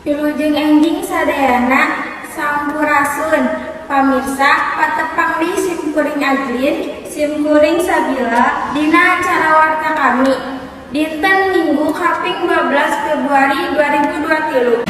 Wilujeng enjing sadayana, sampurasun. Pamirsa, patepang deui simkuring Ajlin, Simkuring Sabila, dina acara warta kami dinten Minggu kaping 12 Februari 2023.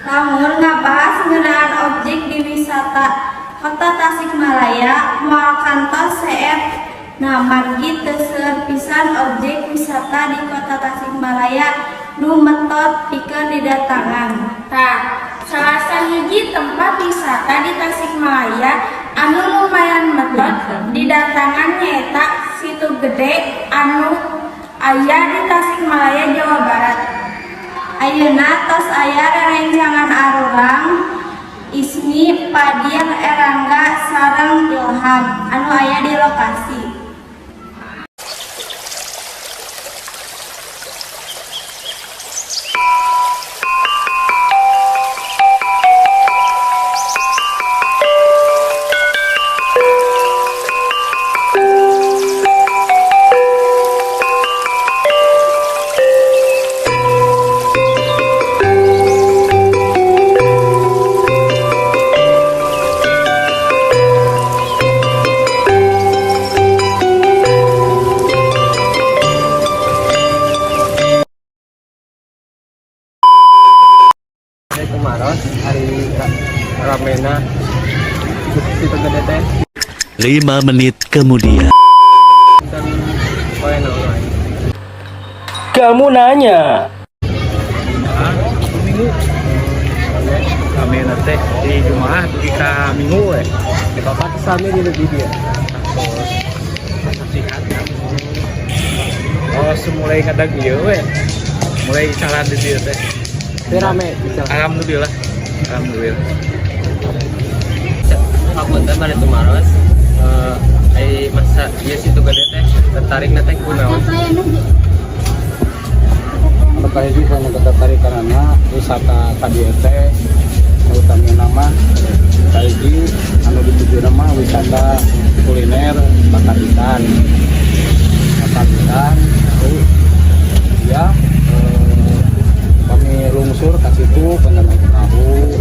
Lamun ngabahas ngeunaan objek di wisata Kota Tasikmalaya moal kantos seet. Nah, margi teu seueur pisan objek wisata di Kota Tasikmalaya nu metot pikeun didatangan. Tah, salah sahiji tempat wisata di Tasikmalaya anu lumayan metot didatangan nyaeta Situ Gede anu aya di Tasikmalaya, Jawa Barat. Ayeuna tos aya rerencangan arurang, Ismi, Padil, Erangga sareng Ilham anu aya di lokasi. Saya kemarin hari ramena Situ Gede teh. 5 menit kemudian. Dan poe naon wae? Kamu nanya. Minggu kami teh di Jumaah dugi ka Minggu we. Di bapak tuh sami di lebih dia. Saksikan. Oh, semulai ngadag ieu we, mulai jalan di dieu teh. Tapi rame bisa. Alhamdulillah, alhamdulillah. Hapunten, bade tumaros, ai masa ieu Situ Gede teh tertarik teh kunaon? Anu kahiji saya tertarik karena wisata tadi teh utamina mah kahiji anu dituju mah wisata kuliner bakar ikan, bakar ikan. Lalu ya, kami lungsur ke situ pengen naik perahu.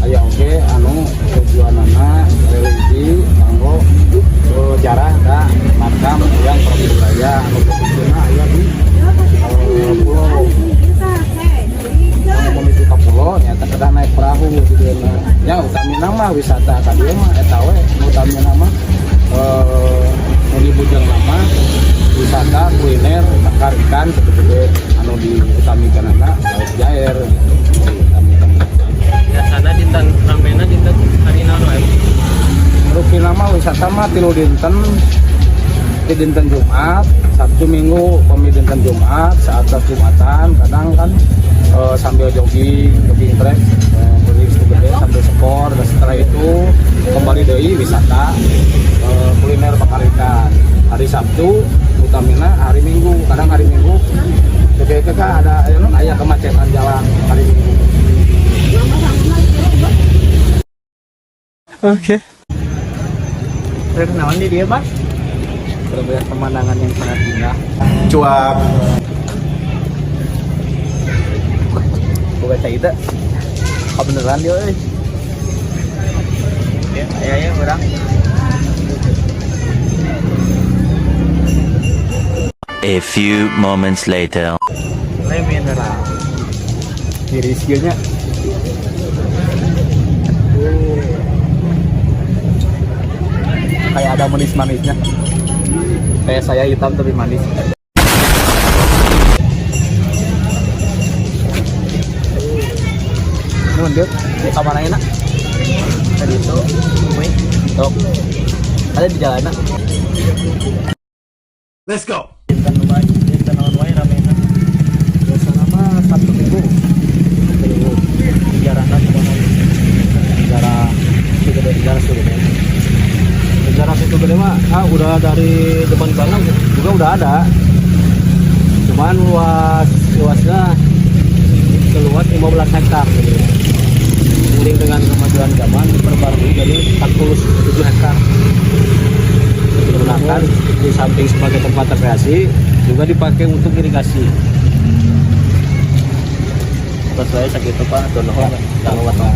Aya oge anu tujuanana religi kanggo sejarah ka makam yang Prabu Budaya anu posisina aya di pulau. Anu menuju ka pulau nyata kedah naik perahu gitu ya. Utamina mah wisata ka dieu mah eta we. Nu utamina mah nu dibujeng mah wisata kuliner bakar ikan Situ Gede, anu diutamikanana lauk jair gitu diutamikan. Biasana dinten ramena dinten hari naon wae? Rupina mah wisata mah tilu dinten, di dinten Jumat, Sabtu, Minggu. Pami dinten Jumat saat saat Jumatan kadang kan sambil jogging, jogging track, keliling Situ Gede sambil sport, dan setelah itu kembali deui wisata kuliner bakar ikan. Hari Sabtu utamina, hari Minggu kadang, hari Minggu oke kan ada aya aya kemacetan jalan hari Minggu. Oke. Terus naon di dieu, Pak? Berbeda pemandangan yang sangat indah. Cuap. Boga cai teh. Beneran dia euy. Ya, aya ya urang. A few moments later. Le mineral. Tiris kieu nya. Kayak ada manis-manisnya. Kayak saya hitam tapi manis. Nuhun, Dieu. Ka mana enak? Tadi itu, we. Tok. Ada di jalan. Let's go. Dinten wae, dinten naon wae ramena? Biasana mah Sabtu Minggu. Sabtu Minggu. Sejarahna kumaha? Sejarah Situ Gede, sejarah Situ Gede. Sejarah Situ Gede mah udah dari depan banget juga udah ada. Cuman luasnya seluas 15 hektar gitu. Seiring dengan kemajuan zaman diperbarui jadi 47 hektar. Kan di samping sebagai tempat rekreasi juga dipakai untuk irigasi. Terus saya sakitu, Pak, hatur nuhun kanggo waktuna.